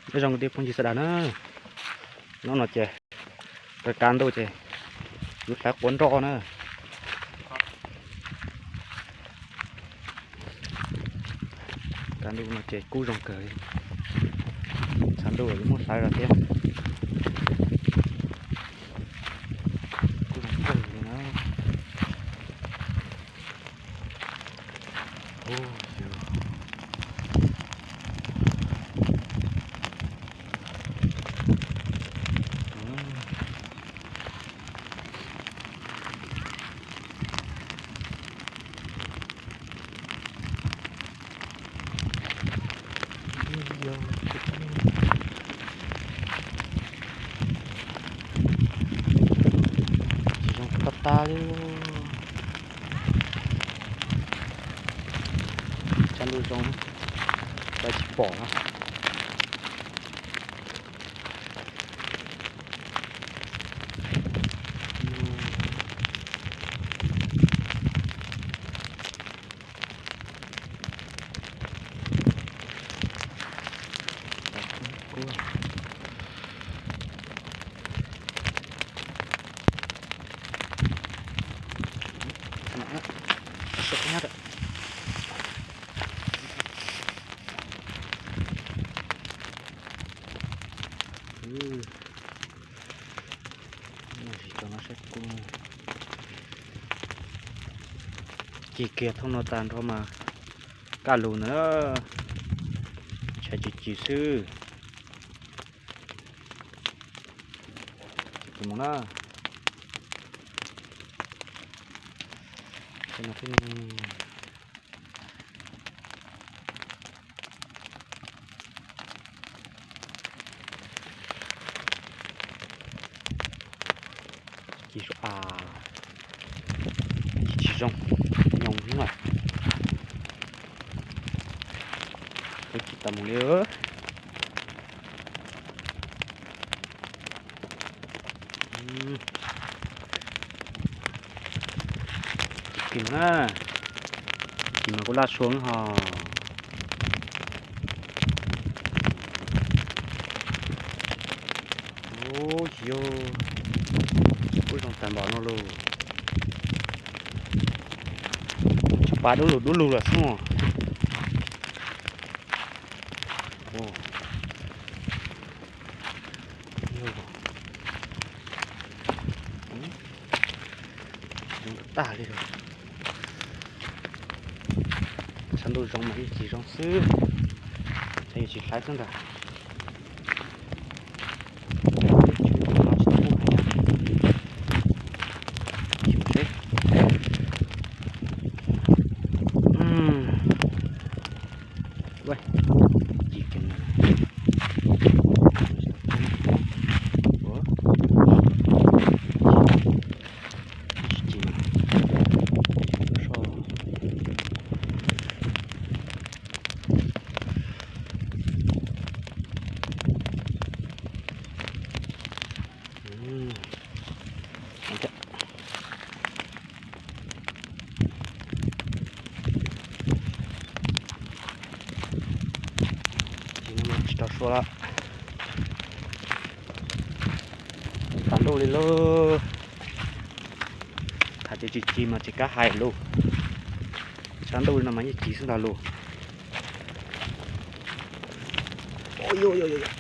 Nyob zoo kwv tij phooj ywg sawv daws na, hnub no ces kav kav ntuj ces yuav hlawv quav nroj na. Kav ntuj no ces kub zoo kawg, tshav ntuj yuav muab hlawv los thiab. Kub zoo kawg li na. Tsis zoo tag tag li. Tshav ntuj zoo, tsis pom na. Ces kiag thoob no tag nrho mas kaj lug na, tshav tsis tsim xwb. Mus na. Ci a, ci tsis zoo, nyoos hnub lawm. Kuv tsis tau mus li. Ci kis na, ci mas kuv laj sua ho. Ub, yog kuj zoo tag npaum no lauj. Tsis pa dub lug dub lug lawm xwb. Zoo tag tag li. Tshav ntuj zoo mas yeej tsis zoo xwb, tshav yeej tsis hlawv xwb ntag. Tsis tau sua lawm. Tag ntuj li lauj. Hais tias tsis ci mas tsis kav hais lauj. Tshav ntuj li no mas yeej ci xwb ntag lauj.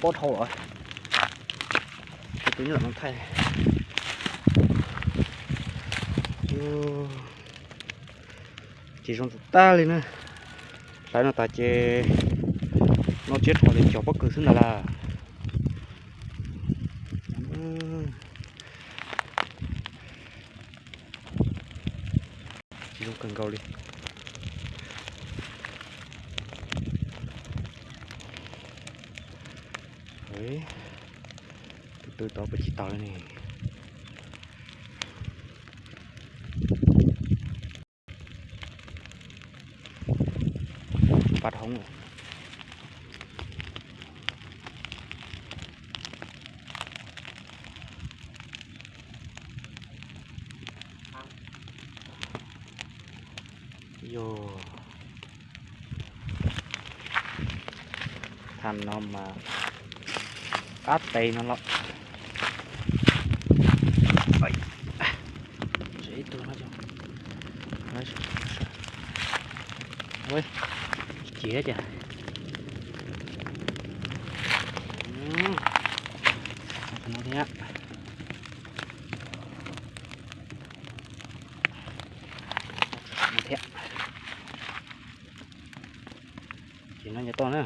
Pob dhau lawm. Tus nyob no thaij. Tsis zoo tag tag li na. Hlawv no tas ces noj tsiab rho ces cog pob kws xwb ntag lauj. Tsis zoo kawg nkaus li. Tus twg tod puas tsis taus li ne. Pab dhoob. Yog tham no mas Qab tes no los. Ib tug no, tsis civ cas. Ces no nyob toj na,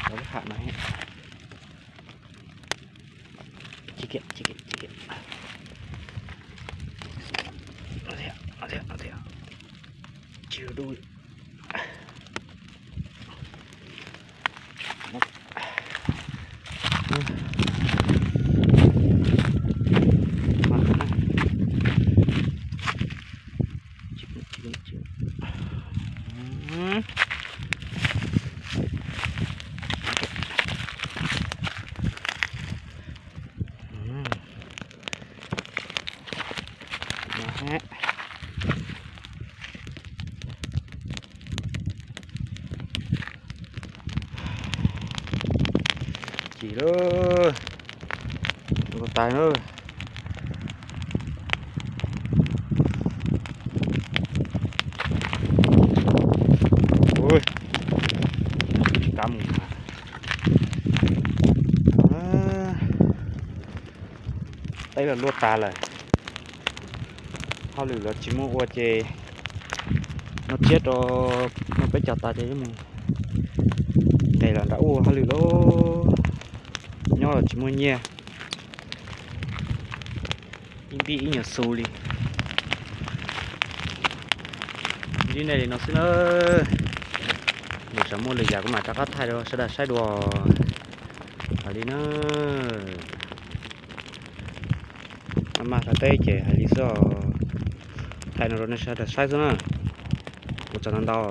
lawv lub ham no. Tsis kiam, tsis kiam, tsis kiam. Tsis dub. Chim lawm, tus tais na. Ui, tsis kam mus mas. Teb los luaj tas lawm, hauj lwm los tsis muaj ua ces no tsiab rau no peb cog tas ces yuav mus nqes los nram ub hauj lwm lauj. Nyob los tsis muaj nyiaj, ib npib ib nyuag xu li. Ntsib nej li no xwb na, nws tsam muaj lwm yam kuv mam rov qab thaij rau sawv daws saib dua. Hais li na, maj maj hlawv teb ces hais li xwb os. Thaij no rau nej sawv daws saib xwb na. Ua tsaug ntau ntau.